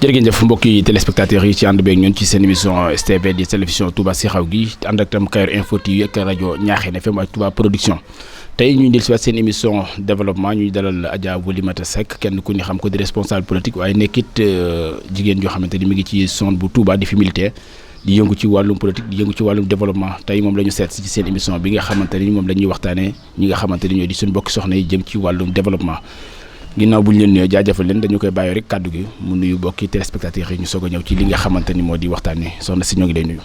jërëjëf mbokki téléspectateurs yi ci ànd beeg ñun ci seen émission STV di télévision Touba Sekhawgui gi ànd ak tam Kayar Info TV ak rajo Niakhène FM ak Touba Production tey ñuy del si waat seen émission développement ñuy dalal Adja Oulimata Seck kenn ku ñu xam ko di responsable politique waaye nekkit jigéen joo xamante ni mi ngi ci zone bu Touba di fi militaire di yëngu ci wàllum politique di yëngu ci wàllum développement tey moom la ñu seet si ci seen émission bi nga xamante ni moom la ñuy waxtaanee ñi nga xamante ni ñooy di suñu mbokki soxna yi jëm ci wàllum développement ginnaaw bu ñu leen nuyoo jaajëfal leen dañu koy bàyyi rek kàddu gi mu nuyu bokki téléspectateurs yi ñu soog a ñëw ci li nga xamante ni moo di waxtaanee soxna si ñoo ngi lay nuyu.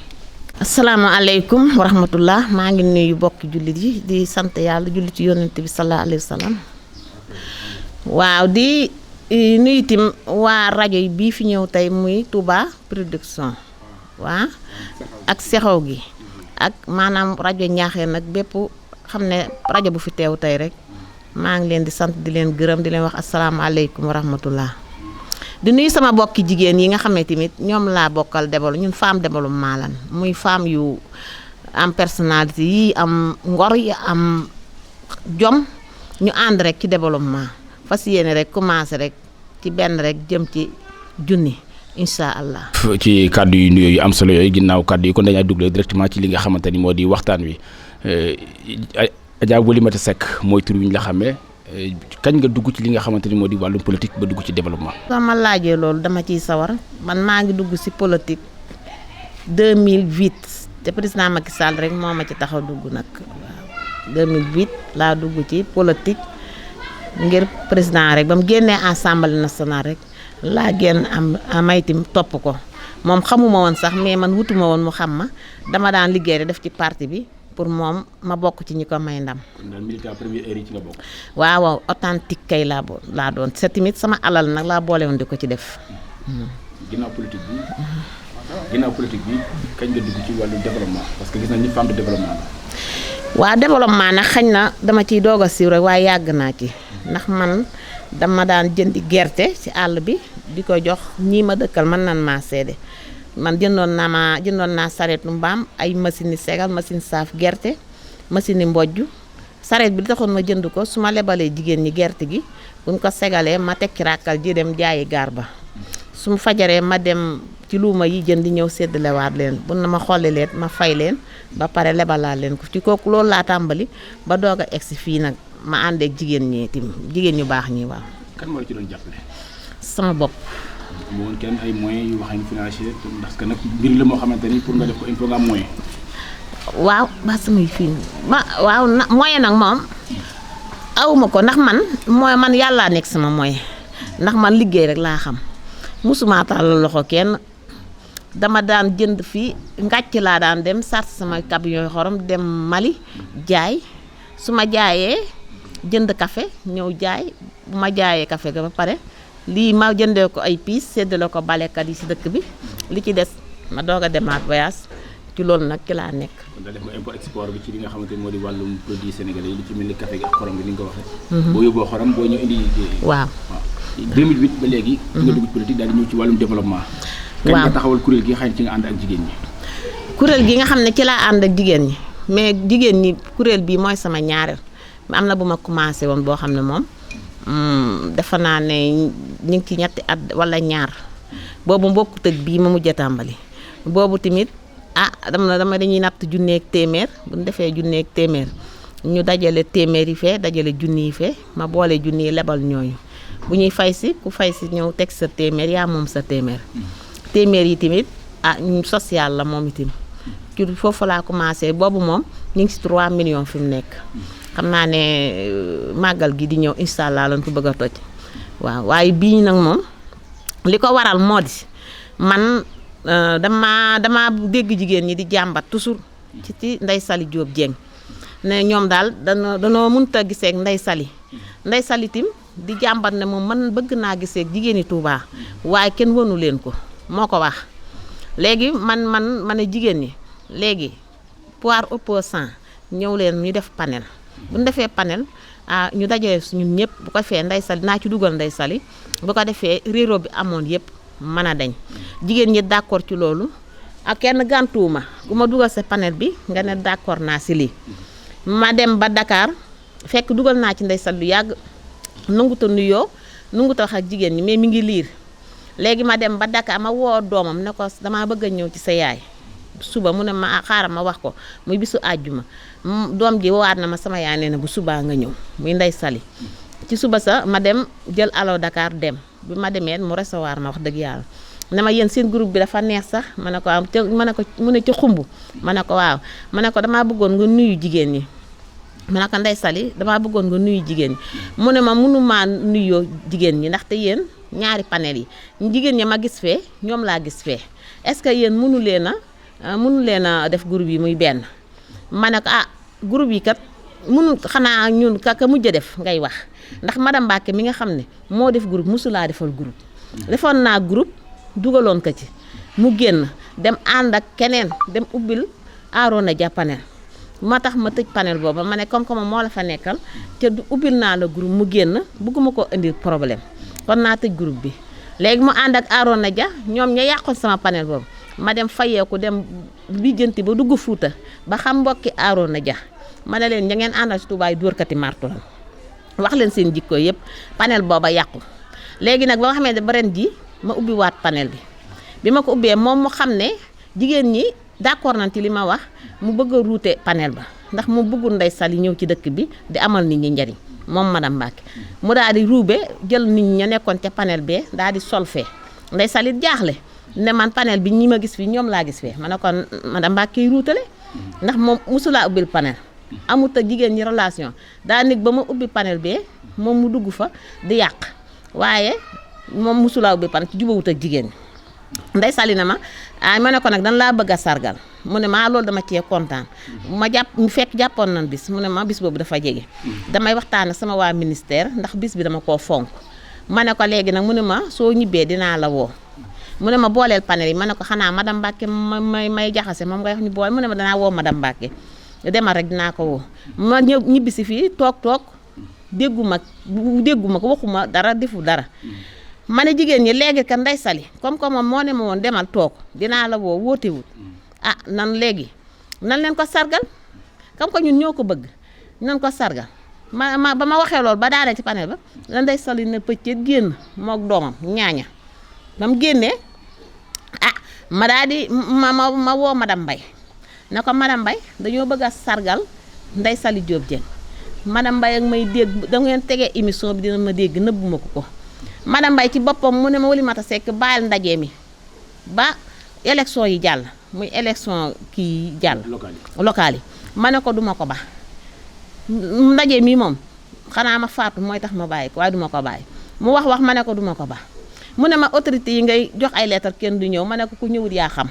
asalaamaaleykum wa rahmatullah maa ngi nuyu bokki jullit yi di sant yàlla julli ci yonent bi sallallahu alayhi wa sallam waaw di nuyu itam waa rajo yi bii fi ñëw tey muy Touba Production waa ak Sekhawgui ak maanaam rajo Niakhène nag bépp xam ne rajo bu fi teew tey rek maa ngi leen di sant di leen gërëm di leen wax asalaamaaleykum wa rahmatullah di nuyu sama bokki jigéen yi nga xam ne tamit ñoom laa bokkal développement ñun femme développement lan muy femme yu am personnalité yi am ngor yi am jom ñu ànd rek ci développement fas yéene rek commencé rek ci benn rek jëm ci junni incha allah. ci kàddu yu nuyoo yu am solo yooyu ginnaaw kàddu yi kon dañuy dugg directement ci li nga xamante ni moo di waxtaan wi Adja Oulimata Seck mooy tur wi ñu la xamee kañ nga dugg ci li nga xamante ni moo di wàllum politique ba dugg ci développement. soo ma laajee loolu dama ciy sawar man maa ngi dugg ci politique 2008 te président Macky Sall rek moo ma ci tax a dugg nag waaw 2008 laa dugg ci politique ngir président rek ba mu génnee assemblée nationale rek laa génn am itam topp ko moom xamuma woon sax mais man wutuma woon mu xam ma dama daan liggéey rek def ci parti bi. pour moom ma bokk ci ñi ko may ndam. kon daal militant première heure yi ci nga bokk. waaw authentique kay laa doon sa tamit sama alal nag laa boole woon di ko ci def. ginnaaw politique bi kañ nga dugg ci wàllu développement parce que gis nañ ni femme de développement la. waaw développement nag xañ na dama ciy doog a siiw rek waaye yàgg naa ci ndax man dama daan jëndi gerte ci àll bi di ko jox ñii ma dëkkal mën nan maa seede. man jëndoon naa sareetu mbaam ay machine yi segal machine saaf gerte machine yi mbojj sareet bi li taxoon ma jënd ko su ma lebalee jigéen ñi gerte gi buñ ko segalee ma tekki ràkkal ji dem jaayi gaar ba su mu fajaree ma dem ci luuma yi jënd di ñëw séddalewaat leen bu na ma xolli leen ma fay leen ba pare lebalaat leen ko ci kooku loolu laa tàmbali ba doog a egsi fii nag ma àndeek jigéen ñi tim jigéen ñu baax ñi waaw. kan moo la ci doon jàppale. sama bopp. moo woon kenn ay moyens yu wax financier ndax que nag mbir la moo xamante ni pour nga def ko il faut nga am moyen. waaw ba samay fii waaw moyen nag moom awuma ko ndax man yàllaa nekk sama moyen ndax man liggéey rek laa xam musuma tàllal loxo kenn dama daan jënd fii ngàcc laa daan dem sart sama camion xorom dem Mali jaay su ma jaayee jënd café ñëw jaay bu ma jaayee café ga ba pare lii ma jëndee ko ay piis séddale ko balekat yi ci dëkk bi li ci des ma doog a demaat voyage ci loolu nag ci laa nekk. kon da def nga import export bi ci li nga xamante ni moo di wàllum produit sénégalais yi li ci mel ni café gi ak xorom gi ni nga ko waxee. boo yóbboo xorom boo ñëw indi. waaw 2008 ba léegi. nga dugg politique daal di ñëw ci wàllum développement. kañ nga taxawal kuréel gi nga xam ne ci nga ànd ak jigéen ñi. kuréel gi nga xam ne ci laa ànd ak jigéen ñi mais jigéen ñi kuréel bii mooy sama ñaareel am na bu ma commencé woon boo xam ne moom. defe naa ne ñu ngi ci ñetti at wala ñaar boobu mbokku tëg bii ma mujj a tàmbali boobu tamit dama dañuy natt junneeg téeméer bu ñu defee junneeg téeméer ñu dajale téeméer yi fee dajale junni yi fee ma boole junni yi lebal ñooñu bu ñuy fay si ku fay si ñëw teg sa téeméer yaa moom sa téeméer yi tamit ñu social la moom itam ci foofu laa commencé boobu moom ñu ngi si 3 millions fi mu nekk. xam naa ne màggal gi di ñëw incha allah lañ ko bëgg a toj waaw waaye bii nag moom li ko waral moo di man dama dégg jigéen ñi di jàmbat toujours ci Ndeye Saly Diop Dieng ne ñoom daal danoo mënut a gisee ak Ndeye Saly tim di jàmbat ne moom man bëgg naa gisee ak jigéeni Touba waaye kenn wënu leen ko moo ko wax léegi ma ne jigéen ñi léegi pouvoir opposant ñëw leen ñu def panel. bu ñu defee panel ñu dajale ñun ñëpp bu ko defee Ndeye Saly naa ci dugal Ndeye Saly bu ko defee réeróo bi amoon yëpp mën a dañ jigéen ñi d'accord ci loolu ak kenn gàntuwuma ku ma dugal sa panel bi nga ne d'accord naa si lii ma dem ba Dakar fekk dugal naa ci Ndeye Saly lu yàgg nanguta nuyoo nanguta wax ak jigéen ñi mais mi ngi liir léegi ma dem ba Dakar ma woo doomam ne ko damaa bëgg a ñëw ci sa yaay suba mu ne ma xaaral ma wax ko muy bisu àjjuma doom ji waat na ma sama yaay nee na bu subaa nga ñëw muy Ndey Sali ci suba sa ma dem jël Allo Dakar dem bi ma demee mu recevoir ma wax dëgg yàlla ne ma yéen seen groupe bi dafa neex sax ma ne ko am te ma ne ko mu ne ca xumb ma ne ko waaw ma ne ko damaa bëggoon nga nuyu jigéen ñi ma ne ko Ndey Sali damaa bëggoon nga nuyu jigéen ñi mu ne ma mënumaa nuyoo jigéen ñi ndaxte yéen ñaari panel yi jigéen ñi ma gis fee ñoom laa gis fee est-ce que yéen mënu leen a def groupe yi muy benn ma ne ko groupe yi kat mënu xanaa ñun ka mujj a def ngay wax ndax madame Mbacke mi nga xam ne moo def groupe mosulaa defal groupe defoon naa groupe dugaloon ko ci mu génn dem ànd ak keneen dem ubbil Arona Dia panel ma tax ma tëj panel booba ma ne comme moo la fa nekkal te du ubbil naa la groupe mu génn bëgguma ko indil problème kon naa tëj groupe bi léegi mu ànd ak Arona Dia ñoom ña yàqoon sama panel boobu ma dem fayeeku dem lijjanti ba dugg Fuuta ba xam mbokki Arona Dia ma ne leen ña ngeen àndal ci Touba yi dóorkati marto la wax leen seen jikko yëpp panel booba yàqu léegi nag ba nga xamee ne ba ren ji ma ubbi waat panel bi ma ko ubbee moom mu xam ne jigéen ñi d'accord nañ ci li ma wax mu bëgg a ruute panel ba ndax mu bëggul Ndey Sali ñëw ci dëkk bi di amal nit ñi njariñ moom madame Mbacke mu daal di ruube jël nit ñi ña nekkoon ca panel bee daal di solfee Ndey Sali jaaxle ne man panel bi ñi ma gis fi ñoom laa gis fee ma ne ko madame Mbacke yi ruutale ndax moom mosulaa ubbil panel amut ak jigéen ñi relation daa nit ba ma ubbi panel bee moom mu dugg fa di yàq waaye moom mosulaa ubbi panel ci jubawut ak jigéen ñi Ndey Sali na ma ma ne ko nag dan laa bëgg a sargal mu ne ma loolu dama cee kontaan ma fekk jàppoon nan bis mu ne ma bis boobu dafa jege damay waxtaan ak sama waa ministère ndax bis bi dama koo fonk ma ne ko léegi nag mu ne ma soo ñibbee dinaa la woo mu ne ma booleel panel yi ma ne ko xanaa madame Mbacke may jaxase moom ngay wax ñu boole mu ne ma danaa woo madame Mbacke demal rek dinaa ko woo ma ñibbi si fii toog dégguma ko waxuma dara defu dara ma ne jigéen ñi léegi ka Ndey Sali comme moom moo ne ma woon demal toog dinaa la woo wootewut nan léegi nan leen ko sargal comme que ñun ñoo ko bëgg nan ko sargal ba ma waxee loolu ba daanee ci panel ba la Ndey Sali na pëccet génn mook doomam ñaaña ba mu génnee ma daal di ma woo madame Mbaye ne ko madame Mbaye dañoo bëgg a sargal Ndey Sali Diop Dieng madame Mbaye ak may dégg da ngeen tegee émission bi dina ma dégg nëbbuma ko madame Mbaye ci boppam mu ne ma Oulimata Seck bàyyil ndaje mi ba élection yi jàll muy élection kii jàll locale yi ma ne ko duma ko ba ndaje mi moom xanaa ma faatu mooy tax ma bàyyi ko waaye duma ko bàyyi mu wax ma ne ko duma ko ba mu ne ma autorité yi ngay jox ay lettre kenn du ñëw ma ne ko ku ñëwut yaa xam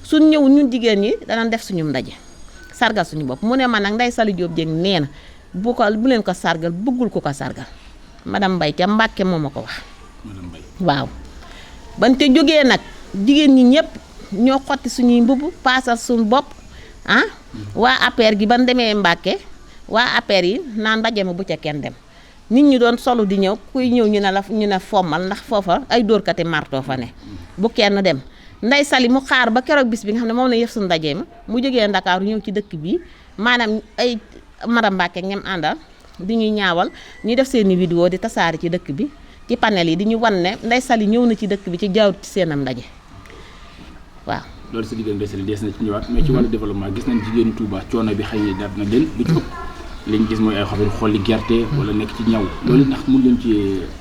suñ ñëwut ñun jigéen ñi danañ def suñu ndaje sargal suñu bopp mu ne ma nag Ndey Sali Diop Dieng nee na bu leen ko sargal bëggul ko sargal madame Mbaye ca Mbàkke moo ma ko wax waaw ban te jógee nag jigéen ñi ñëpp ñoo xotti suñuy mbubb paasal suñu bopp waa APR gi ban demee Mbàkke waa APR yi naan ndaje ma bu ca kenn dem nit ñi doon solu di ñëw kuy ñëw ñu ne fommal ndax foofa ay dóorkati marto fa ne bu kenn dem Ndey Sali mu xaar ba keroog bis bi nga xam ne moom la yëf suñu ndaje ma mu jógee Ndakaaru ñëw ci dëkk bi maanaam ay madame Mbacke ñam àndal di ñuy ñaawal ñuy def seeni vidéo di tasaare ci dëkk bi ci panel yi di ñu wan ne Ndey Sali ñëw na ci dëkk bi ci jaawut ci seenam ndaje waaw. loolu sa diggante Ndey Sali dees na ci ñëwaat mais ci wàllu développement gis nañ jigéenu Touba coono bi xëy na daal na leen lu ci ëpp li ñu gis mooy ay xobir xolli gerte wala nekk ci ñaw loolu ndax mun leen ci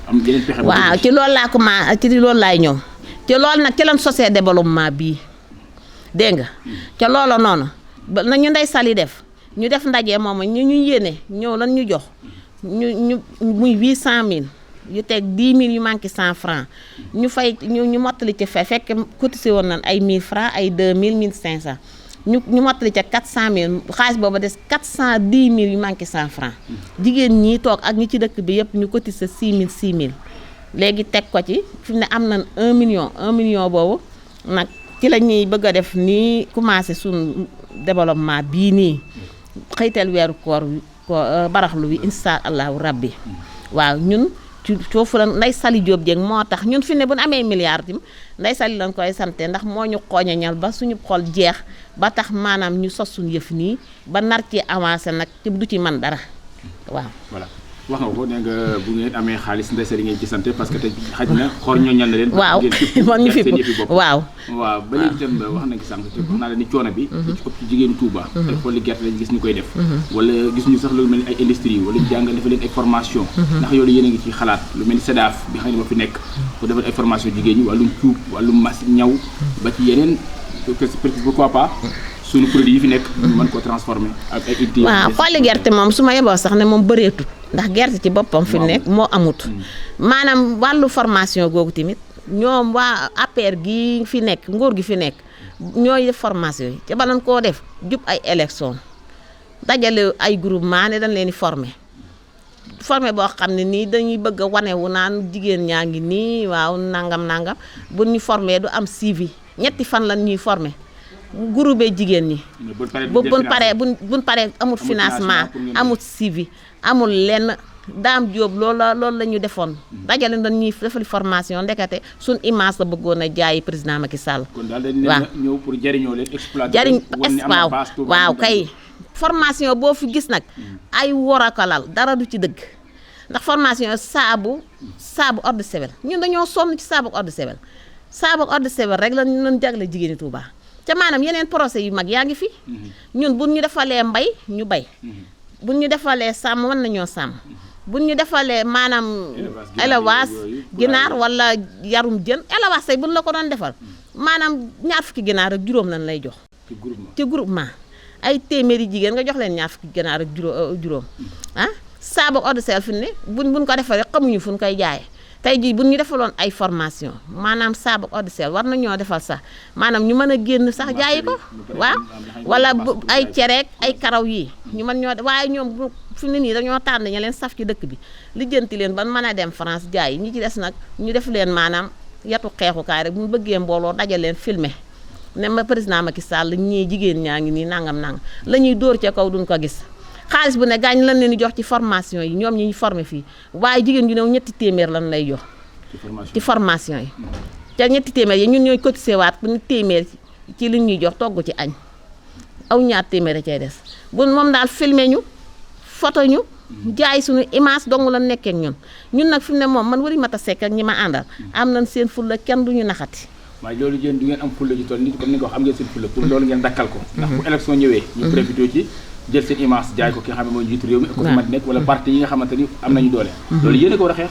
am yeneen pexe. waaw ci loolu laa commencé ci loolu laay ñëw ci loolu nag ci lan sosee développement bii dégg nga ca loolu noonu ba nañu Ndey Sali def ñu def ndaje moom ñu yéene ñëw lan ñu jox ñu muy 800000 yu teg 10000 yu manqué 100 francs ñu fay ñu mottali ci fekk cotisé woon nañ ay 1000 francs ay 2000 1500 ñu mottali ca 400000 xaalis booba des 410000 yu manqué 100 francs jigéen ñi toog ak ñi ci dëkk bi yëpp ñu cotisé 6000 léegi teg ko ci fi mu ne am nañ 1 million boobu nag ci la ñuy bëgg a def nii commencé suñ développement bii nii xëytal weeru koor baraxlu wi insha allahu rabbi waaw ñun ci foofu la Ndey Sali Diop Dieng moo tax ñun fi ne bu ñu amee milliard tim Ndey Sali lañ koy sante ndax moo ñu xooñañal ba suñu xol jeex ba tax maanaam ñu sos suñu yëf nii ba nar ci avancé nag te du ci man dara waaw. voilà wax nga ko nee nga bu ngeen amee xaalis ndeysa ngeen ci sant parce que te xaj na xool ñooñal na leen. waaw man ñu fi waaw. waaw ba léegi itam wax na gi sànq te wax naa la ni coono bi. ci ëpp ci jigéenu Touba. ay xolli gerte lañ gis ñu koy def. wala gis ñu sax lu mel ni ay industrie wala ñu jàngal dafa leen ay formation. ndax yow yéen a ngi ci xalaat lu mel ni SEDAF bi xam ne moo fi nekk pour defal ay formation jigéen ñi wàllum cuub wàllum machine ñaw ba ci yeneen pourquoi pas suñu produit yi fi nekk ñu mën ko transformer ak ay unité. waaw xolli gerte moom su ma yeboo sax ne moom bëreetut ndax gerte ci boppam fi nekk moo amut maanaam wàllu formation googu tamit ñoom waa APR gi fi nekk nguur gi fi nekk ñooy def formation yi ca balañ koo def jub ay élection dajale ay groupement ne dañ leen di formé boo xam ne nii dañuy bëgg a wanewu naan jigéen ñaa ngi nii waaw nangam bu ñu formé du am suivi ñetti fan lan ñuy formé groupé jigéen ñi buñ paree amul financement amul suivi amul lenn Dame Diop loolu la ñu defoon dajale dañ ñuy defali formation ndekete suñ image la bëggoon a jaay président Macky Sall. kon daal dañ ñëw pour jariñoo leen exploiter waaw kay formation boo fi gis nag ay warakalal dara du ci dëgg ndax formation saabu eau de Javel ñun dañoo sonn ci saabu eau de Javel rek la ñu jagle jigéeni Touba ca maanaam yeneen procès yu mag yaa ngi fi ñun buñ ñu defalee mbay ñu bay buñ ñu defalee sàmm mën nañoo sàmm buñ ñu defalee maanaam élevage ginaar wala yarum jën élevage say buñ la ko doon defal maanaam 20 ginaar ak juróom lañ lay jox ci groupement ay téeméeri jigéen nga jox leen 20 ginaar ak juróom saabu eau de Javel fi ne buñ ko defalee xamuñu fu ñu koy jaayee tey jii buñ ñu defaloon ay formation maanaam saabu eau de Javel war nañoo defal sax maanaam ñu mën a génn sax jaayi ko waaw wala ay cereek ay karaw yii ñu mën ñoo waaye ñoom fi ne nii dañoo tànn ña leen saf ci dëkk bi lijjanti leen ban mën a dem France jaayi ñi ci des nag ñu def leen maanaam yatu xeexukaay rek bu ñu bëggee mbooloo daja leen filmer ne ma président Macky Sall ñii jigéen ñaa ngi nii nangam la ñuy dóor ca kaw duñ ko gis xaalis bu ne gaañ lan leen di jox ci formation yi ñoom ñi ñu formé fii waaye jigéen ñu ne 3 téeméer lan lay jox ci formation yi te 3 téeméer yi ñun ñooy cotisé waat bu 1 téeméer ci li ñuy jox togg ci añ aw 2 téeméer a cay des bu moom daal filmé ñu photo ñu jaay suñu image dong la nekkee ak ñun nag fi mu ne moom man wari mata sekk ak ñi ma àndal am nañ seen fulla kenn duñu naxati waaye loolu yéen du ngeen am fulla ji toll nit comme ni nga wax am ngeen seen fulla pour loolu ngeen dakkal ko ndax bu élection ñëwee ñu profité ci jël seen image jaay ko ki nga xam ne mooy njiitu réew mi ko fi mat nekk wala parti yi nga xamante ni am nañu doole loolu yéen a ko war a xeex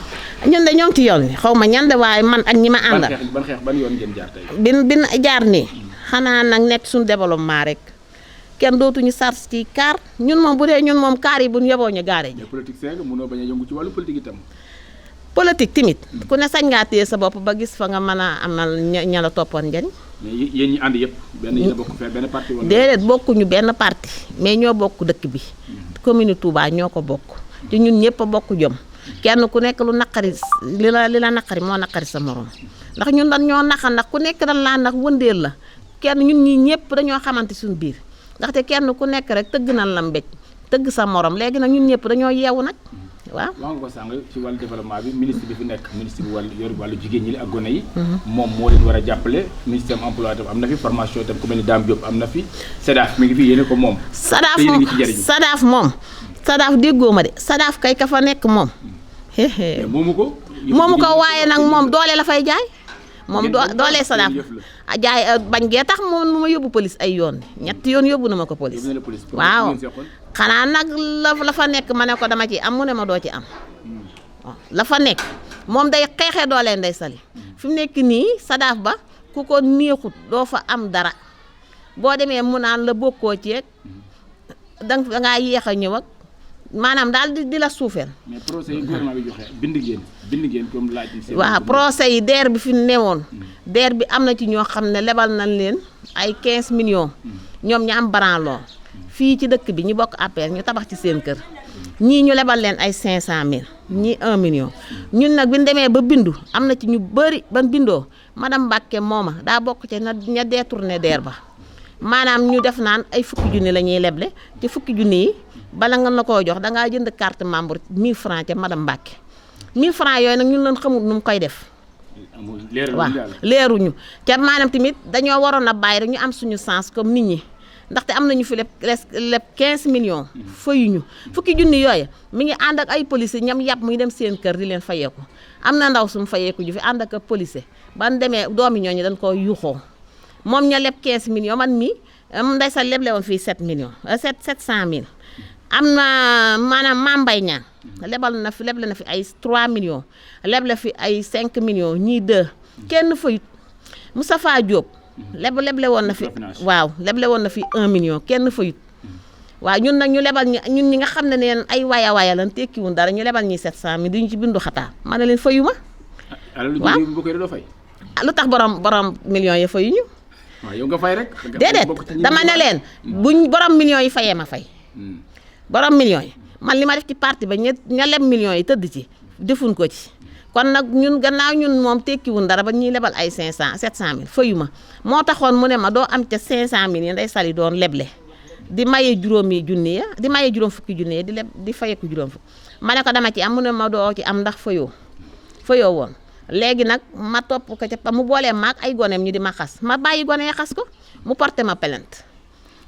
ñun de ñoo ngi ci yoon wi xaw ma ñan de waaye man ak ñi ma àndal ban yoon ngeen jaar tey bin jaar nii xanaa nag nekk suñu développement rek kenn dootuñu sars ci kaar ñun moom bu dee ñun moom kaar yi buñ yeboo ñu gaare ji politique c'est mënoo bañ a yëngu ci wàllu politique itam politique timit ku ne sañ ngaa téye sa bopp ba gis fa nga mën a amal ña la toppoon njëriñ mais yéen ñi ànd yëpp benn yéen a bokk fee benn parti wala déedéet bokkuñu benn parti mais ñoo bokk dëkk bi commune Touba ñoo ko bokk te ñun ñëpp a bokk jom kenn ku nekk lu naqari li la naqari moo naqari sa morom ndax ñun dañ ñoo naxa ndax ku nekk dañ laa ndax wëndeel la kenn ñun ñii ñëpp dañoo xamante suñu biir ndaxte kenn ku nekk rek tëgg nañ la mbéj tëgg sa morom léegi nag ñun ñëpp dañoo yeewu nag waaw wax nga ko sànq ci wàllu développement bi ministre bi fi nekk ministre bi yor wàllu jigéen ñi ak gone yi moom moo leen war a jàppale ministère emploi tam am na fi formation itam ku mel ni Dame Diop am na fi SEDAF mi ngi fi yéene ko moom SEDAF moom déggoo ma de SEDAF kay ka fa nekk moom moomu ko waaye nag moom doole la fay jaay moom doole SEDAF jaay bañ gee tax moom mu ma yóbbu police ay yoon 3 yoon yóbbu na ma ko police waaw xanaa nag la fa nekk ma ne ko dama ci am mu ne ma doo ci am la fa nekk moom day xeexee doolee Ndeye Saly fi mu nekk nii SEDAF ba ku ko neexut doo fa am dara boo demee mu naan la bokkoo ci yeeg dangaa yéex a ñëw ak maanaam daal di la suufeel. mais procès yi gouvernement bi joxe bind ngeen comme laaj. waaw procès yi DER bi fi newoon. DER bi am na ci ñoo xam ne lebal nañ leen ay 15 millions. ñoom ñu am branloo fii ci dëkk bi ñu bokk APR ñu tabax ci seen kër ñii ñu lebal leen ay 500000 ñii 1 million ñun nag bi ñu demee ba bindu am na ci ñu bëri ban bindoo madame Mbacke mooma daa bokk ci ña détourné DER ba maanaam ñu def naan ay fukki junni la ñuy leble te fukki junni yi bala nga la koo jox dangaa jënd carte membre 1000 francs ca madame Mbacke 1000 francs yooyu nag ñun leen xamul nu mu koy def. waaw leeruñu ca maanaam tamit dañoo waroon a bàyyi rek ñu am suñu sens comme nit ñi ndaxte am nañu fi leb 15 millions fayuñu fukki junni yooyu mi ngi ànd ak ay policier ñam yàpp muy dem seen kër di leen fayeeku am na ndaw sum fayeeku ju fi ànd ak policier ban demee doomi ñooñu dañ ko yuuxoo moom ña leb 15 millions man mi Ndeye Saly leble woon fii 7 millions 700 000 am na maanaam Mame Mbaye Niang leble na fi ay 3 millions leble fi ay 5 millions ñii 2 kenn fayut Moustapha Diop leble woon na fi waaw leble woon na fi 1 million kenn fayut waaw ñun nag ñu lebal ñun ñi nga xam ne neen ay waya lan tekkiwun dara ñu lebal ñi 700 000 duñu ci bindu xataa ma ne leen fayu ma waaw lu tax borom millions yi fayuñu waaw yow nga fay rek déedéet dama ne leen buñ borom millions yi fayee ma fay borom millions yi man li ma def ci parti ba ña leb millions yi tëdd ci defuñ ko ci kon nag ñun gannaaw ñun moom tekkiwun dara ba ñuy lebal ay 700 000 fayu ma moo taxoon mu ne ma doo am ca 500 000 yi Ndeye Saly doon leble di maye juróomi junni ya di maye juróom fukki junni ya di fayeku juróom fukki ma ne ko dama ci am mu ne ma doo ci am ndax fayoo woon léegi nag ma topp ko ca mu boolee maag ay goneem ñu di ma xas ma bàyyi gone ya xas ko mu porté ma plainte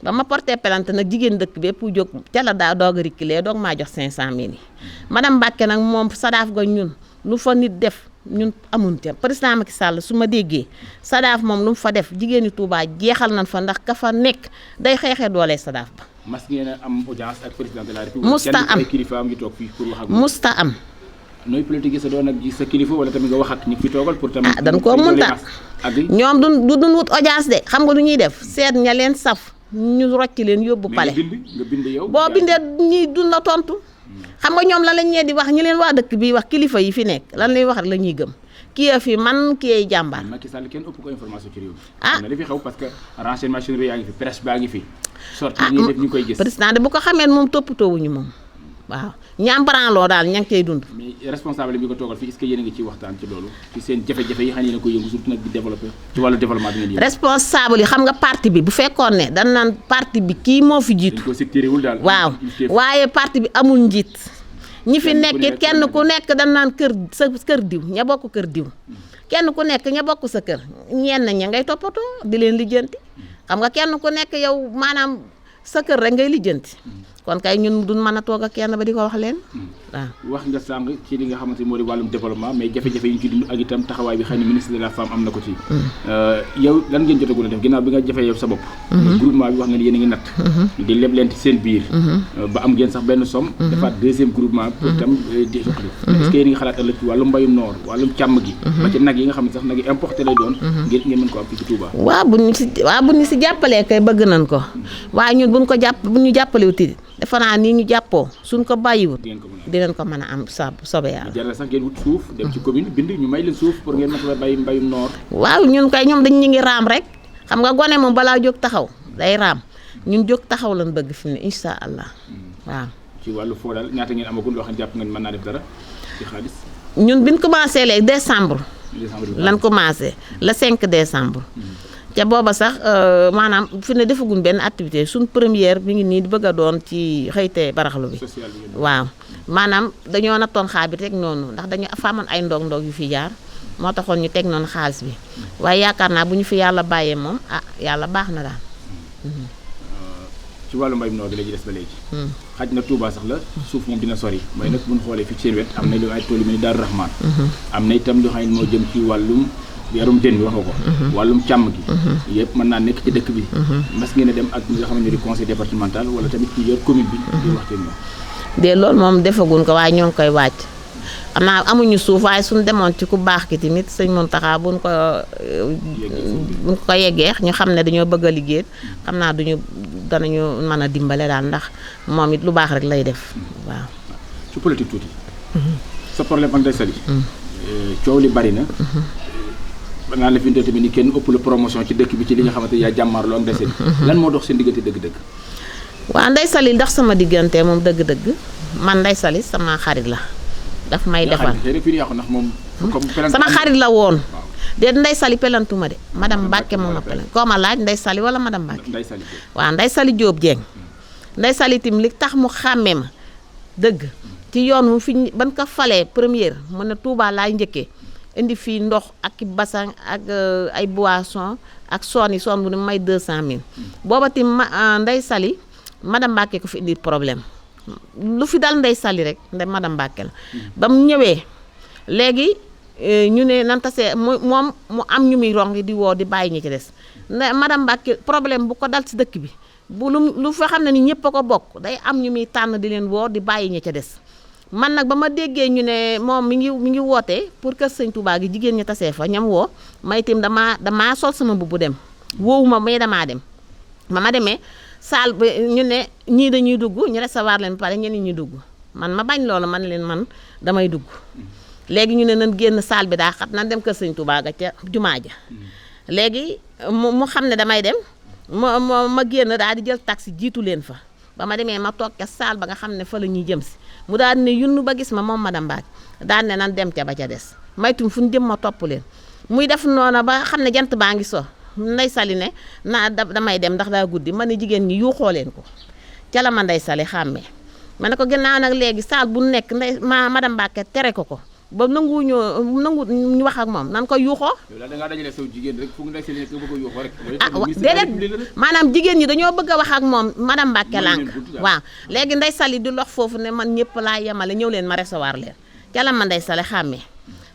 ba ma porté plainte nag jigéen dëkk bépp jóg ca la daa doog a rikkilee doog maa jox 500 000 yi madame Mbacke nag moom SADAF ga ñun lu fa nit def ñun amun te président Macky Sall su ma déggee SADAF moom lu mu fa def jigéeni Touba jeexal nañ fa ndax ka fa nekk day xeexee doole SADAF ba. mas ngeen a am audience ak président de la République. musta am kenn kilifaam ngi toog fii pour wax ak musta am. nooy politique sa doon ak sa kilifa wala tamit nga wax ak ñi fi toogal pour tamit. dañ koo munta ñoom duñ wut audience de xam nga lu ñuy def seet ña leen saf ñu rocc leen yóbbu pale. nga bind yow. boo bindee ñi duñ la tontu. xam nga ñoom lan lañ ñee di wax ñi leen waa dëkk bi wax kilifa yi fi nekk lan lay wax rek la ñuy gëm kii ya fi man kii yee jàmbaar. Macky Sall kenn ëpp ko information ci réew mi. li fi xew parce que renseignement généraux yaa ngi fi presse baa ngi fi. sorti yi ñuy def ñu koy gis. président de bu ko xamee moom toppatoowuñu moom waaw ñaambaranloo daal ña ngi koy dund. mais responsable bi ko toogal fii est-ce que yéen a ngi ciy waxtaan ci loolu ci seen jafe-jafe yi xam ne yéen a ko yëngu surtout nag di développé ci wàllu développement bi ngeen yëngu. responsable yi xam nga parti bi bu fekkoon ne dañ naan parti bi kii moo fi jiitu. dañ ko sectoirewul daal. waaw waaye parti bi amul njiit. ñi fi nekk kenn ku nekk dañ naan kër diw ña bokk kër diw kenn ku nekk ña bokk sa kër ñenn ña ngay toppatoo di leen lijjanti xam nga kenn ku nekk yow maanaam sa kër rek ngay lijjanti kon kay ñun duñ mën a toog ak kenn ba di ko wax leen waaw. wax nga sànq ci li nga xamante ni moo di wàllum développement mais jafe-jafe yi ñu ci dund ak itam taxawaay bi xëy na ministre de la femme am na ko ci. yow lan ngeen jotagul a def ginnaaw bi nga jafee yow sa bopp. groupement bi wax nga ni yéen a ngi natt. di leb leen ci seen biir. ba am ngeen sax benn somme. defaat deuxième groupement pour itam di suqali. est-ce que yéen a ngi xalaat ëllëg ci wàllum mbayum noor wàllum càmm gi. ba ci nag yi nga xam ne sax nag yi importé lay doon. ngeen mën ko am fii ci Touba. waaw bu ñu si jàppalee kay bëgg nañ ko waaye ñun bu ñu jàppalewuti defe naa nii ñu jàppoo suñ ko bàyyiwut dinañ ko mën a am sobe yàlla. jaral sax ngeen wut suuf dem ci commune bind ñu may leen suuf pour ngeen mën a bay mbayum noor. waaw ñun kay ñoom ñu ngi raam rek xam nga gone moom balaa jóg taxaw day raam ñun jóg taxaw lañ bëgg fi mu ne incha allah waaw. ci wàllu foo daal ñaata ngeen amagul loo xam ne jàpp nga mën naa def dara ci xaalis. ñun biñ commencé léegi décembre lan commencé le 5 décembre. ca booba sax maanaam fi ne defaguñ benn activité suñ première mi ngi nii di bëgg a doon ci xëyte baraxlu bi waaw maanaam dañoo nattoon xaal bi teg noonu ndax dañu faamoon ay ndog yu fi jaar moo taxoon ñu teg noonu xaalis bi waaye yaakaar naa bu ñu fi yàlla bàyyee moom yàlla baax na daal. ci wàllu mbayum noor bi la ji des ba léegi. xaj na Touba sax la suuf moom dina sori mooy nag bu ñu xoolee fi ci seen wet am na lu ay tool yu mel ni Daaru Rahman am na itam lu xam ne moo jëm ci wàllum yarum den bi wax nga ko wàllum càmm gi yëpp mën naa nekk ci dëkk bi mas ngeen a dem ak ñi nga xam ne di conseil départemental wala tamit ci yor commune bi di waxtaan ñoom de loolu moom defagun ko waaye ñoo ngi koy wàcc xam naa amuñu suuf waaye suñ demoon ci ku baax ki tamit sëñ Mountakha buñ ko yeggee ñu xam ne dañoo bëgg a liggéey xam naa danañu mën a dimbale daal ndax moom it lu baax rek lay def waaw. ci politique tuuti sa problème ak Ndeye Saly coow li bari na naa la fi tamit ni kenn ëpp la promotion ci dëkk bi ci li nga xamante yaa jàmmaarloo ak Ndeye Saly lan moo dox seen diggante dëgg-dëgg. waaw Ndeye Saly ndax sama diggante moom dëgg-dëgg man Ndeye Saly sama xarit la daf may defal sama xarit la woon de Ndeye Saly pelantuma de madame Mbacke moom ma pelant koo ma laaj Ndeye Saly wala madame Mbacke waaw Ndeye Saly Diop Dieng Ndeye Saly tim li tax mu xàmmee ma dëgg ci yoon mu fi ban ko falee première mu ne Touba laay njëkkee indi fii ndox ak basang ak ay boisson ak soon bu ne may 200 000 booba tim Ndeye Saly madame Mbacke ko fi indi problème lu fi dal Ndeye Saly rek madame Mbacke la ba mu ñëwee léegi ñu ne nan tasee moom mu am ñu muy rongi di woo di bàyyi ñi ci des madame Mbacke problème bu ko dal ci dëkk bi bu lu fa xam ne ni ñëpp a ko bokk day am ñu muy tànn di leen woo di bàyyi ñi ca des man nag ba ma déggee ñu ne moom mi ngi wootee pour kër Sëñ Touba gi jigéen ñi tasee fa ñam woo may itam damaa sol sama mbubb dem woowuma mais damaa dem ba ma demee saal bi ñu ne ñii dañuy dugg ñu recevoir leen pare ñeneen ñi dugg man ma bañ loolu man leen man damay dugg léegi ñu ne nan génn saal bi daa xat nan dem kër Sëñ Touba ga ca jumaa ja léegi mu xam ne damay dem ma génn daal di jël taxi jiitu leen fa ba ma demee ma toog ca saal ba nga xam ne fa la ñuy jëm si mu daal ne yunnu ba gis ma moom madame Mbacke daal ne nan dem ca ba ca des maytum fu ñu jëm ma topp leen muy def noona ba xam ne jant baa ngi so Ndeye Saly ne damay dem ndax daa guddi ma ne jigéen ñi yuuxoo leen ko ca la ma Ndeye Saly xàmmee ma ne ko gannaaw nag léegi saal bu nekk madame Mbacke tere ko ba nangu ñu wax ak moom nan ko yuuxoo. yow daal da ngaa dajale saw jigéen rek fu nga bëgg a yuuxoo rek. déedéet maanaam jigéen ñi dañoo bëgg a wax ak moom madame Mbacke lànk waaw léegi Ndeye Saly di lox foofu ne man ñëpp laa yemale ñëw leen ma recevoir leen ca la ma Ndeye Saly xàmmee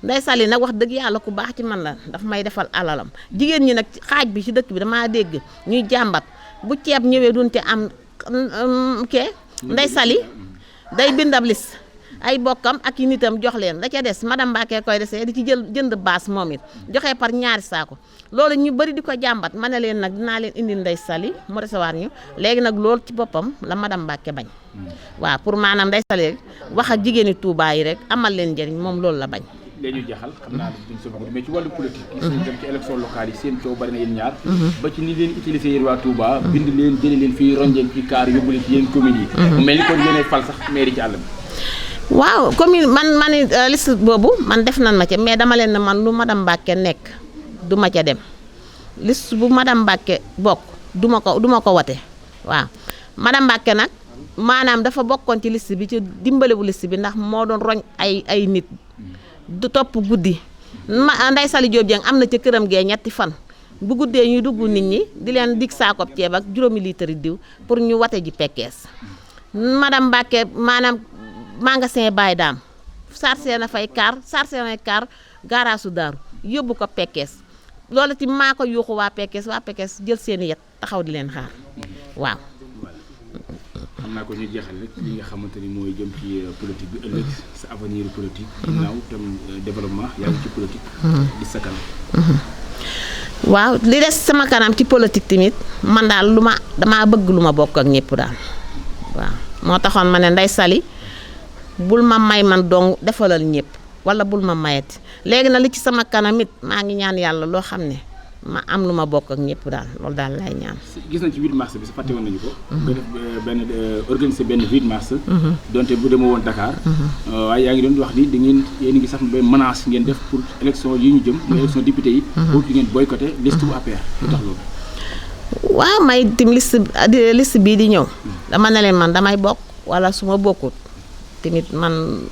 Ndeye Saly nag wax dëgg yàlla ku baax ci man la daf may defal alalam jigéen ñi nag xaaj bi ci dëkk bi damaa dégg ñuy jàmbat bu ceeb ñëwee duñ te am Ndeye Saly day bindab liste ay bokkam ak yi nitam jox leen da ca des madame Mbacke koy desee di ci jënd baas moom it joxe par ñaari saako loolu ñu bëri di ko jàmbat ma ne leen nag dinaa leen indil Ndeye Saly mu recevoir ñu léegi nag loolu ci boppam la madame Mbacke bañ waaw pour maanaam Ndeye Saly wax ak jigéeni Touba yi rek amal leen njëriñ moom loolu la bañ. léegi ñu jeexal xam naa duñ sa bëgg mais ci wàllu politique gis nañ dem ci élection locale yi seen coow bari na yéen ñaar ba ci ni leen utilisé yéen waa Touba bind leen jële leen fii ronjeen ci kaar yóbbu leen ci yéen communes yi mu mel ni kon yéenay fal sax mairie ci àll bi waaw commune man liste boobu man def nan ma ca mais dama leen ne man lu madame Mbacke nekk du ma ca dem liste bu madame Mbacke bokk du ma ko wote waaw madame Mbacke nag maanaam dafa bokkoon ci liste bi ci dimbalewu liste bi ndax moo doon roñ ay nit du topp guddi Ndeye Saly Diop Dieng am na ca këram gee ñetti fan bu guddee ñuy dugg nit ñi di leen dig saakob ceeb ak 5 litre diw pour ñu wate ji Pekes madame Mbacke maanaam magasin Baye Daam sarse na fay kaar gaaraasu daaru yóbbu ko Pekes loolu ti maa ko yuuxu waa Pekes jël seeni yet taxaw di leen xaar waaw. xam naa ko ñu jeexal rek li nga xamante ni mooy jëm ci politique bi ëllëg sa avenir politique. ginnaaw tam développement yaa ngi ci politique. di sa kanam. waaw li des sama kanam ci politique tamit man daal damaa bëgg lu ma bokk ak ñëpp daal waaw moo taxoon ma ne Ndeye Saly bul ma may man dong defalal ñëpp wala bul ma mayati léegi na li ci sama kanam it maa ngi ñaan yàlla loo xam ne ma am lu ma bokk ak ñëpp daal loolu daal lay ñaan. gis nañ ci 8 mars bi sa fàtte woon nañu ko. nga def organiser benn 8 mars. donte bu demoo woon Dakar. waaye yaa ngi doon wax ni da ngeen yéen ngi sax benn menace ngeen def pour élection yi ñu jëm. muy élection député yi. pour ngeen boycotté liste bu APR. lu tax loolu. waaw may tim liste bii di ñëw. dama ne leen man damay bokk wala su ma bokkut tamit man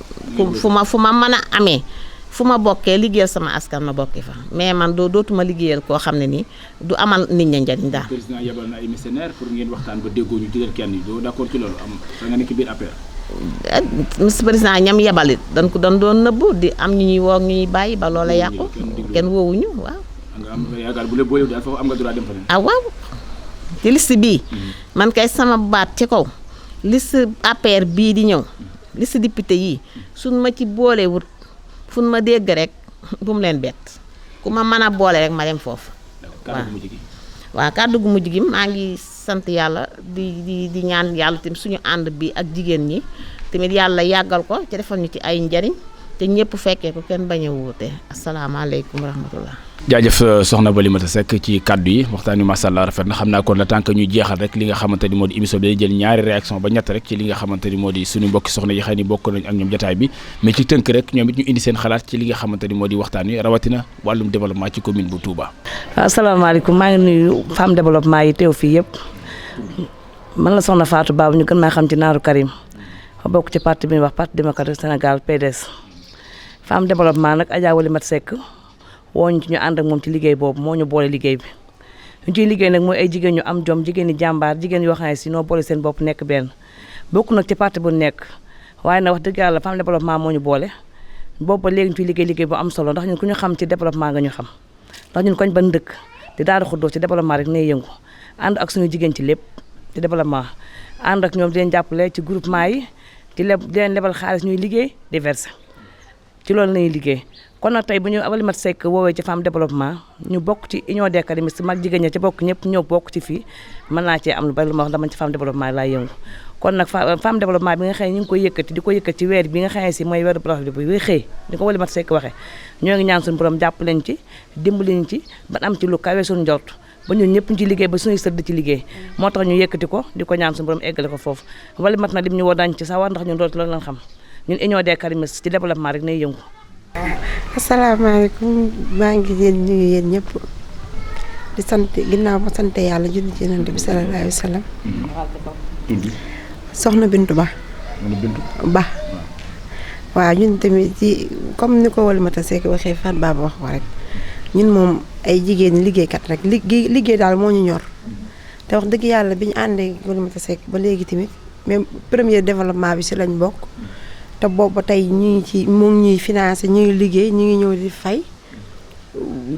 fu ma mën a amee. fu ma bokkee liggéeyal sama askan ma bokkee fa mais man dootuma liggéeyal koo xam ne nii du amal nit ña njariñ daal. président yebal na ay mercenaires pour ngeen waxtaan ba déggoo ñu digal kenn yi doo d'accord ci loolu am da nga nekk biir APR. monsieur président ñam yebal it dañ doon nëbb di am ñu ñuy woo ñu ñuy bàyyi ba loola yàqu. kenn woowuñu waaw. nga am yaakaar bu la boolewu daal foofu am nga droit dem fa. ah waaw ci liste bii. man kay sama baat ci kaw liste APR bii di ñëw liste député yii suñ ma ci boolewut fu ma dégg rek bu mu leen bett ku ma mën a boole rek ma dem foofu. waaw kàddu gu mujj gi maa ngi sant yàlla di ñaan yàlla tamit suñu ànd bi ak jigéen ñi tamit yàlla yàggal ko ci defal ñu ci ay njariñ te ñëpp fekkee ko kenn bañ a wuute asalaamaaleykum wa rahmatullah. jaajëf soxna Balimata Seck ci kaddu yi waxtaan wi macha allah rafet na xam naa kon la tant que ñuy jeexal rek li nga xamante ni moo di émission bi day jël ñaari réaction ba ñett rek ci li nga xamante ni moo di suñu mbokki soxna yi xëy ni bokk nañ ak ñoom jotaay bi mais ci tënk rek ñoom it ñu indi seen xalaat ci li nga xamante ni moo di waxtaan wi rawatina wàllum développement ci commune bu Touba. asalaamaaleykum maa ngi nuyu femme développement yi teew fii yëpp man la soxna Fatou Babou ñu gën maa xam ci Naaru Karim ma bokk ci parti bi ñuy wax parti démocratique Sénégal PDS femme développement nag Adja Walimata Seck woo ñu ci ñu ànd ak moom ci liggéey boobu moo ñu boole liggéey bi ñu ciy liggéey nag mooy ay jigéen ñu am jom jigéen ñi jàmbaar jigéen yoo xam ne si noo boole seen bopp nekk benn bokk nag ci parti bu nekk waaye nag wax dëgg yàlla femme développement moo ñu boole boobu ba léegi ñu ciy liggéey bu am solo ndax ñun ku ñu xam ci développement nga ñu xam ndax ñun koñ ban dëkk di Daaru Xuddoo ci développement rek nay yëngu ànd ak suñu jigéen ci lépp ci développement ànd ak ñoom di leen jàppale ci groupement yi di leen lebal xaalis ñuy liggéey di verser ci loolu lañuy liggéey kon nag tey bu ñu Walimata Seck woowee ci femme développement ñu bokk ci union des académistes mag jigéen ña ci bokk ñëpp ñoo bokk ci fii mën naa cee am lu bari lu ma wax dama ci femme développement laay yëngu kon nag femme développement bi nga xam ne ñu ngi koy yëkkati di ko yëkkati ci weer bi nga xam ne si mooy weeru projet bi buy xëy ni ko Walimata Seck waxee ñoo ngi ñaan suñu borom jàpp leen ci dimbali ñu ci ba am ci lu kawe suñu njort ba ñun ñëpp ñu ci liggéey ba suñuy sëdd ci liggéey moo tax ñu yëkkati ko di ko ñaan suñu borom eggale ko foofu Walimata nag lim ñu woo dañ ci sawar ndax ñun loolu lañ xam ñun union des académistes ci développement rek nay yëngu. asalaamaaleykum maa ngi leen nuyu yéen ñëpp di sant ginnaaw ma sant yàlla julli ci Yonent bi sallallahu alayhi wa sallam soxna Bintu Ba waaw ñun tamit ci comme ni ko Walimata Seck waxee Fat Baba wax ko rek ñun moom ay jigéen liggéeykat rek liggéey daal moo ñu ñor te wax dëgg yàlla bi ñu àndee Walimata Seck ba léegi tamit même premier développement bi si lañ bokk te boobu ba tey ñu ngi ci mu ngi ñuy financé ñu ngi liggéey ñu ngi ñëw di fay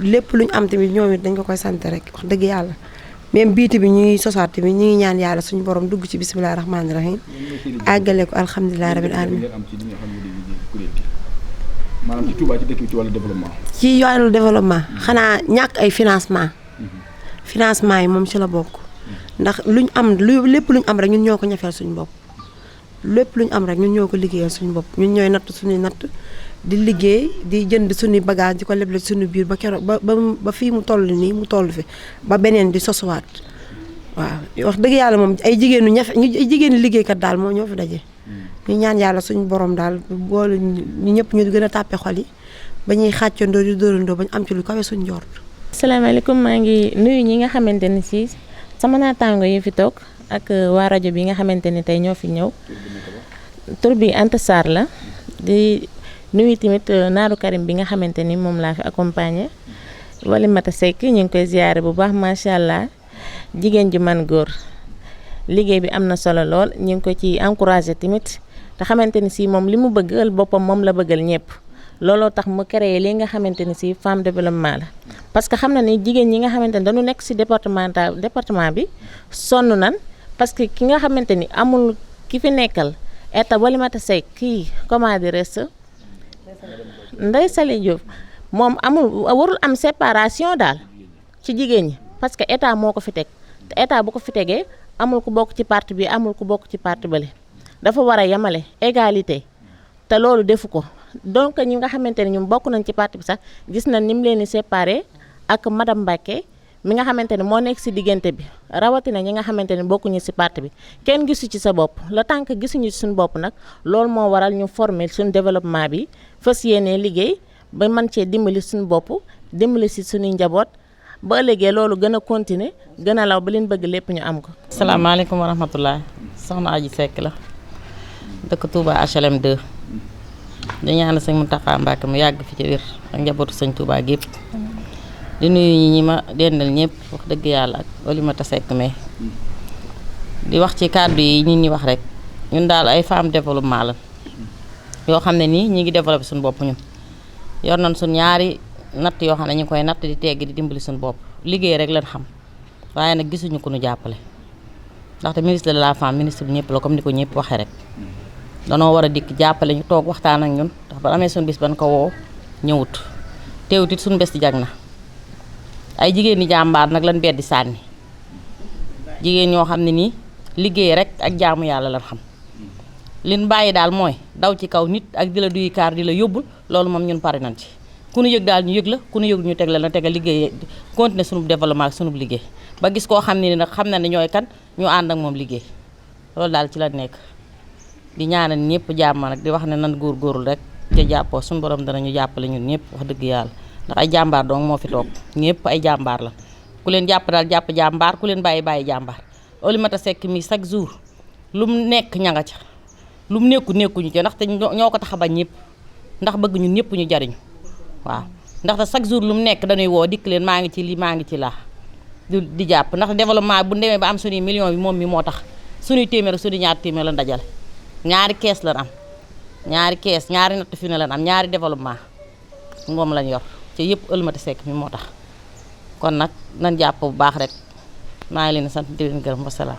lépp lu ñu am tamit ñoom it dañ ko koy sant rek wax dëgg yàlla même biiti bi ñu ngi sosaat tamit ñu ngi ñaan yàlla suñu borom dugg ci bisimilah rahmaani rahim àggale ko alhamdulilah rabil alamin maanaam ci Touba ci dëkk bi ci wàllu développement. ci wàllu développement xanaa ñàkk ay financement yi moom ci la bokk ndax luñ am lépp luñ am rek ñun ñoo ko ñafeel suñu bopp lépp luñ am rek ñun ñoo ko liggéeyal suñu bopp ñun ñooy natt suñuy natt di liggéey di jënd suñuy bagage di ko leble suñu biir ba keroog ba fii mu toll nii mu toll fi ba beneen di sosuwaat waaw wax dëgg yàlla moom ay jigéenu jigéenu liggéeykat daal moom ñoo fi daje. ñu ñaan yàlla suñu borom daal boole ñu ñëpp ñu gën a tàppe xol yi ba ñuy xàccandoo di dóorandoo ba ñu am ci lu kawe suñu njort. asalaamaaleykum maa ngi nuyu ñi nga xamante ni si sama naataango yi fi toog ak waa rajo bi nga xamante ni tey ñoo fi ñëw tur bi Anta Sarr la di nuyu tamit Naaru Karim bi nga xamante ni moom laa fi accompagné Walimata Seck ñu ngi koy ziyaare bu baax macha allah jigéen ji man góor liggéey bi am na solo lool ñu ngi ko ci encouragé tamit te xamante ni si moom li mu bëggal boppam moom la bëggal ñëpp looloo tax mu créé li nga xamante ni si femme développement la parce que xam na ni jigéen ñi nga xamante ni dañu nekk si département bi sonn nan parce que ki nga xamante ni amul ki fi nekkal état Walimata Seck kii comment dire Ndeye Saly Diop moom warul am séparation daal ci jigéen ñi parce que état moo ko fi teg te état bu ko fi tegee amul ku bokk ci parti bi amul ku bokk ci parti bale dafa war a yemale égalité te loolu defu ko donc ñi nga xamante ne ñoom bokk nañ ci parti bi sax gis nañ ni mu leen di séparé ak madame Mbacké mi nga xamante ne moo nekk si diggante bi rawatina ñi nga xamante ne bokkuñu si parti bi kenn gisu ci sa bopp le temps que gisuñu ci suñu bopp nag loolu moo waral ñu former suñu développement bi fas yéenee liggéey ba mën cee dimbali suñu bopp dimbali si suñuy njaboot ba ëllëgee loolu gën a continuer gën a law ba leen bëgg lépp ñu am ko. asalaamaaleykum wa rahmatulah soxna Aji Seck la dëkk Touba HLM 2 di ñaanal sëñ Mountakha Mbacké mu yàgg fi ci wér ak njabootu sëñ Touba gépp di nuyu ñi ma dendal ñëpp wax dëgg yàlla ak Walimata Seck mais di wax ci kàddu yi nit ñi wax rek ñun daal ay femmes développement la yoo xam ne nii ñi ngi développé suñu bopp ñun yor nañ suñ ñaari natt yoo xam ne ñu ngi koy natt di tegg di dimbali suñu bopp liggéey rek lañ xam waaye nag gisuñu ko ñu jàppale ndaxte ministre de la femme ministre bi ñëpp la comme ni ko ñëpp waxee rek danoo war a dikk jàppale ñu toog waxtaan ak ñun ndax ba amee suñu bis ban ko woo ñëwut teewut it suñu bés di jag na ay jigéen ñi jàmbaar nag lan beddi sànni jigéen ñoo xam ne nii liggéey rek ak jaamu yàlla lan xam lin bàyyi daal mooy daw ci kaw nit ak di la duy kaar di la yóbbul loolu moom ñun pare nañ ci ku nu yëg daal ñu yëg la ku nu yëg ñu teg la tegal liggéey continuer sunu développement ak sunu liggéey ba gis koo xam ne ni nag xam na ne ñooy kan ñu ànd ak moom liggéey loolu daal ci la nekk di ñaanal ñëpp jàmm nag di wax ne nan góorgóorlu rek ca jàppoo suñu borom danañu jàppale ñun ñëpp wax dëgg yàlla ndax ay jàmbaar donc moo fi toog ñëpp ay jàmbaar la ku leen jàpp daal jàpp jàmbaar ku leen bàyyi jàmbaar Walimata Seck mi chaque jour lu mu nekk ña nga ca lu mu nekkuñu ca ndaxte ñoo ko tax a bañ ñëpp ndax bëgg ñun ñëpp ñu jariñ waaw ndax chaque jour lu mu nekk dañuy woo dikk leen maa ngi ci lii maa ngi ci laa di jàpp ndax développement bu demee ba am suñuy million bi moom mi moo tax suñuy téeméer suñuy ñaari téeméer la dajale ñaari kees lan am ñaari kees ñaari natt fi ne lan am ñaari développement moom lañ yor ci yëpp Oulimata Seck mi moo tax kon nag nañ jàpp bu baax rek maa ngi leen di sant di leen gërëm wasalaam.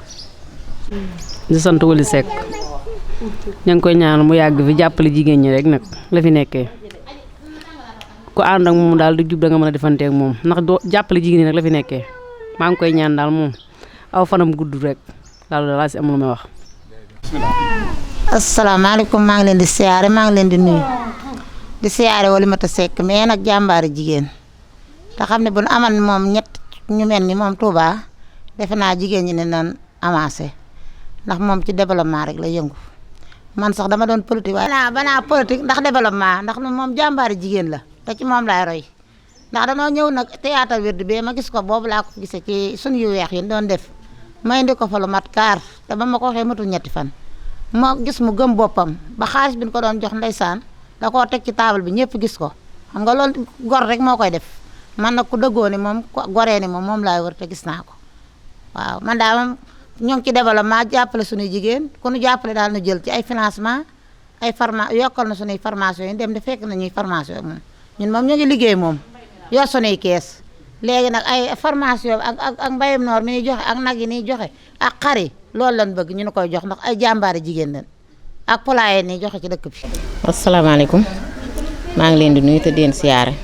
di sant Wally Seck ña ngi koy ñaanal mu yàgg fi jàppale jigéen ñi rek nag la fi nekkee ku ànd ak moom daal di jub da nga mën a defante ak moom ndax doo jàppale jigéen ñi nag la fi nekkee maa ngi koy ñaan daal moom aw fanam gudd rek daal laa si am lu may wax. asalaamaaleykum maa ngi leen di siyaare maa ngi leen di nuyu di siyaare Oulimata Seck mais nag jàmbaari jigéen te xam ne bu nu amal moom ñett ñu mel ni moom Touba defe naa jigéen ñi ne nan avancé ndax moom ci développement rek la yëngu man sax dama doon politique waaye banaa politique ndax développement ndax moom jàmbaari jigéen la te ci moom laay roy ndax danoo ñëw nag théâtre Wirdu bee ma gis ko boobu laa ko gisee ci sunu yu weex yi doon def ma indi ko fa lu mat kaar te ba ma ko waxee matul ñetti fan ma gis mu gëm boppam ba xaalis bi ñu ko doon jox ndeysaan da koo teg ci table bi ñëpp gis ko xam nga loolu gor rek moo koy def man nag ku dëggoo ni moom ku goree ni moom laay wër te gis naa ko waaw man daal moom ñoo ngi ci développement jàppale suñuy jigéen ku nu jàppale daal nu jël ci ay financement ay yokkal na suñuy formation yi dem de fekk na ñuy formation moom ñun moom ñu ngi liggéey moom yor suñuy kees léegi nag ay formation ak mbayum noor mi ñuy joxe ak nag yi niy joxe ak xar yi loolu lañ bëgg ñu nu koy jox ndax ay jàmbaari jigéen lañ ak poulailler ni joxe ci dëkk bi. asalaamaaleykum maa ngi leen di nuyu te di leen siyaare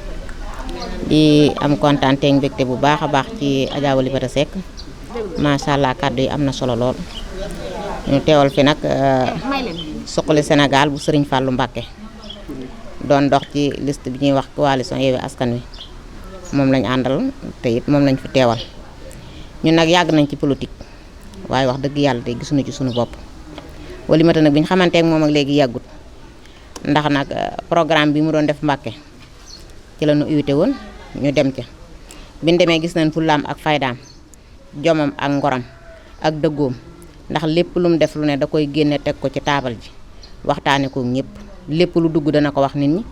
di am kontaan te mbégte bu baax a baax ci Adja Oulimata Seck macha allah kàddu yi am na solo lool ñu teewal fi nag Suxali Sénégal bu Serigne Fallou Mbacké doon dox ci liste bi ñuy wax coalition Yewwi Askan Wi moom lañ àndal te it moom lañ fi teewal ñun nag yàgg nañ ci politique waaye wax dëgg yàlla te gisuñu ci suñu bopp Oulimata nag bi ñu xamanteek moom ak léegi yàggut ndax nag programme bi mu doon def Mbacké ci la ñu invité woon ñu dem ca biñ demee gis nañ fullaam ak faydaam jomam ak ngoram ak dëggoom ndax lépp lu mu def lu ne da koy génne teg ko ci taabal ji waxtaane ko ñëpp lépp lu dugg dana ko wax nit ñi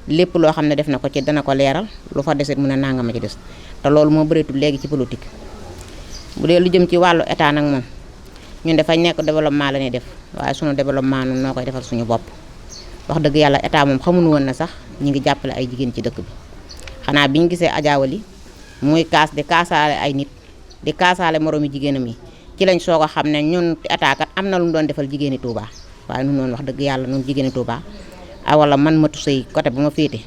lépp loo xam ne def na ko ci dana ko leeral lu fa desit mu ne nanga ma ci des te loolu moo bëreetul léegi ci politique bu dee lu jëm ci wàllu état nag moom ñun dafa nekk développement la ñuy def waaye sunu développement nun noo koy defal suñu bopp wax dëgg yàlla état moom xamuñu woon na sax ñi ngi jàppale ay jigéen ci dëkk bi xanaa bi ñu gisee Adja Wally muy kaas di kaasaale ay nit di kaasaale moroomi jigéenam yi ci lañ soog a xam ne ñun état kat am na lu mu doon defal jigéeni Touba waaye nun noonu wax dëgg yàlla nun jigéeni Touba wala man matu sëy côté bu ma féete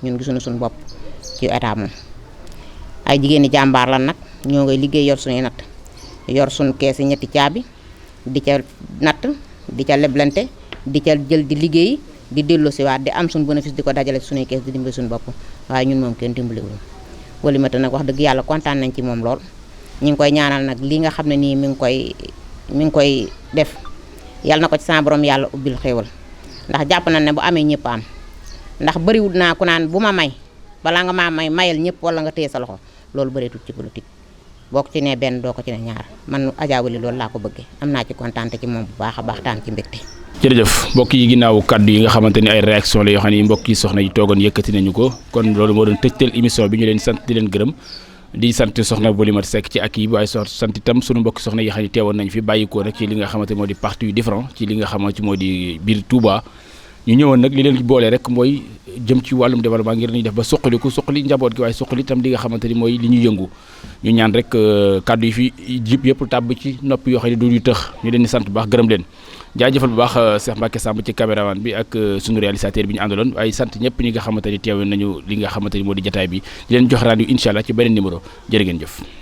ñun gisuñu suñu bopp ci état moom ay jigéeni jàmbaar lan nag ñoo ngay liggéey yor suñuy natt yor suñu kees yi ñetti caabi di ca natt di ca leblante di ca jël di liggéey di dellu si waat di am suñu bénéfice di ko dajale ci suñuy kees di dimbali suñu bopp waaye ñun moom kenn dimbaliwuñu Oulimata nag wax dëgg yàlla kontaan nañ ci moom lool ñu ngi koy ñaanal nag li nga xam ne nii mi ngi koy def yàlla na ko ci sama borom yàlla ubbil xéewal ndax jàpp nañ ne bu amee ñëpp am ndax bëriwul naa ku naan bu ma may balaa nga maa may mayal ñëpp wala nga téye sa loxo loolu bëreetul ci politique boo ko ci ne benn doo ko ci ne ñaar man Adja Wally loolu laa ko bëggee am naa ci kontaan ci moom bu baax a baax taan ci mbégte. jërëjëf mbokk yi ginnaaw kaddu yi nga xamante ni ay réaction la yoo xam ne mbokk yi soxna yi toogoon yëkkati nañu ko kon loolu moo doon tëjtal émission bi ñu leen sant di leen gërëm di sant soxna Oulimata Seck ci ak yi waaye sant itam sunu mbokki soxna yi xam ne teewoon nañ fi bàyyikoo nag ci li nga xamante moo di parti yu différent ci li nga xamante moo di biir Touba ñu ñëwoon nag li leen boole rek mooy jëm ci wàllum développement ngir ñuy def ba suqali njaboot gi waaye suqali itam li nga xamante ni mooy li ñuy yëngu ñu ñaan rek kaddu yi fi jib yëpp tàbb ci nopp yoo xam ne du ñu tëx ñu leen di sant bu baax gërëm leen jaajëfal bu baax Cheikh Mbacké Samb ci caméraman bi ak sunu réalisateur bi ñu àndaloon waaye sant ñëpp ñi nga xamante ni teewoon nañu li nga xamante ni moo di jataay bi di leen jox rendez-vous incha allah ci beneen numéro jërë ngeen jëf